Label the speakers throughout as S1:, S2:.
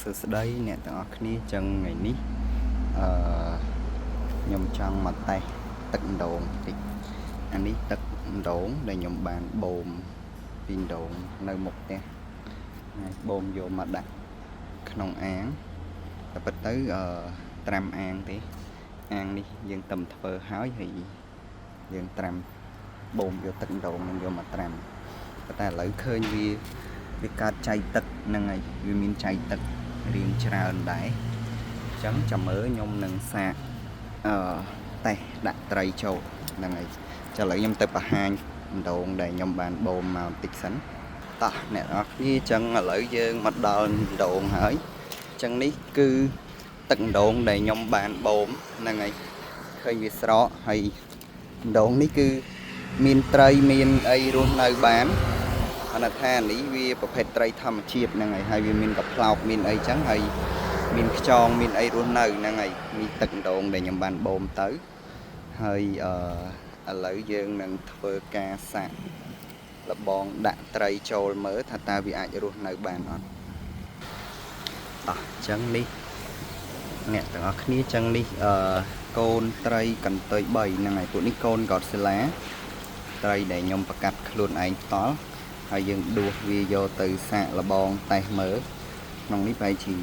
S1: សួស្តីអ្នកទាំងអស់គ្នាចឹងថ្ងៃនេះអឺខ្ញុំចង់មកតេស្តទឹកអណ្ដូងបន្តិចអានេះទឹកអណ្ដូងដែលខ្ញុំបានបូមពីអណ្ដូងនៅមុខផ្ទះហើយបូមយកមកដាក់ក្នុងអាងតែពិតទៅត្រាំអាងទេអាងនេះយើងតំធ្វើហើយហើយយើងត្រាំបូមយកទឹកអណ្ដូងនឹងយកមកត្រាំប៉ុន្តែឥឡូវឃើញវាកើតចៃទឹកហ្នឹងហើយវាមានចៃទឹករៀងច្រើនដែរអញ្ចឹងចាំមើលខ្ញុំនឹងសាកអឺតេស្តដាក់ត្រីចូលហ្នឹងហើយចាឥឡូវខ្ញុំទៅបង្ហាញអណ្ដូងដែលខ្ញុំបានបូមមកបន្តិចសិនតោះអ្នកនរគ្នាអញ្ចឹងឥឡូវយើងមកដល់អណ្ដូងហើយអញ្ចឹងនេះគឺទឹកអណ្ដូងដែលខ្ញុំបានបូមហ្នឹងហើយឃើញវាស្រកហើយអណ្ដូងនេះគឺមានត្រីមានអីរស់នៅបាន អនថានេះវាប្រភេទត្រីធម្មជាតិហ្នឹងហើយហើយវាមានកំប្លោកមានអីចឹងហើយមានខ្យងមានអីរស់នៅហ្នឹងហើយនេះទឹកអណ្ដូងដែលខ្ញុំបានបូមទៅហើយឥឡូវយើងនឹងធ្វើការសាកលបងដាក់ត្រីចូលមើលថាតើវាអាចរស់នៅបានអត់តោះអញ្ចឹងនេះអ្នកទាំងអស់គ្នាអញ្ចឹងនេះកូនត្រីកន្ទុយ3ហ្នឹងហើយពួកនេះកូន Godzilla ត្រីដែលខ្ញុំប្រកាត់ខ្លួនឯងផ្ទាល់ហើយយើងដួសវាយកទៅសាកល្បងតេស្តមើលក្នុងនេះប្រហែលជា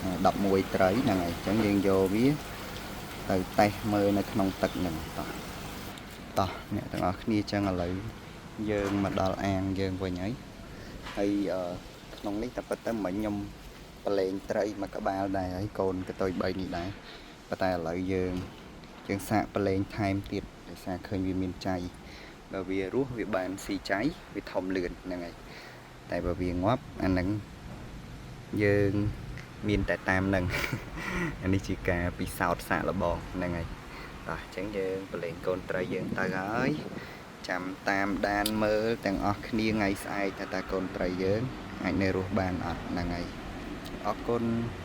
S1: 11ត្រីហ្នឹងហើយអញ្ចឹងយើងយកវាទៅតេស្តមើលនៅក្នុងទឹកហ្នឹងតោះតោះអ្នកទាំងអស់គ្នាអញ្ចឹងឥឡូវយើងមកដល់អាងយើងវិញហើយហើយក្នុងនេះតែពិតទៅមិញខ្ញុំប្រឡែងត្រីមួយក្បាលដែរហើយកូនកតុយ3នេះដែរប៉ុន្តែឥឡូវយើងសាកប្រឡែងថែមទៀតដោយសារឃើញវាមានចៃបើវារស់វាបានស៊ីចៃវាធំលឿនហ្នឹងហើយតែបើវាងាប់អាហ្នឹងយើងមានតែតាមហ្នឹង អានេះជាការពិសោធន៍សាកល្បងហ្នឹងហើយតោះអញ្ចឹងយើងប្រឡែងកូនត្រីយើងទៅហើយចាំតាមដានមើលទាំងអស់គ្នាថ្ងៃស្អែកថាតើកូនត្រីយើងអាចនៅរស់បានអត់ហ្នឹងហើយអរគុណ។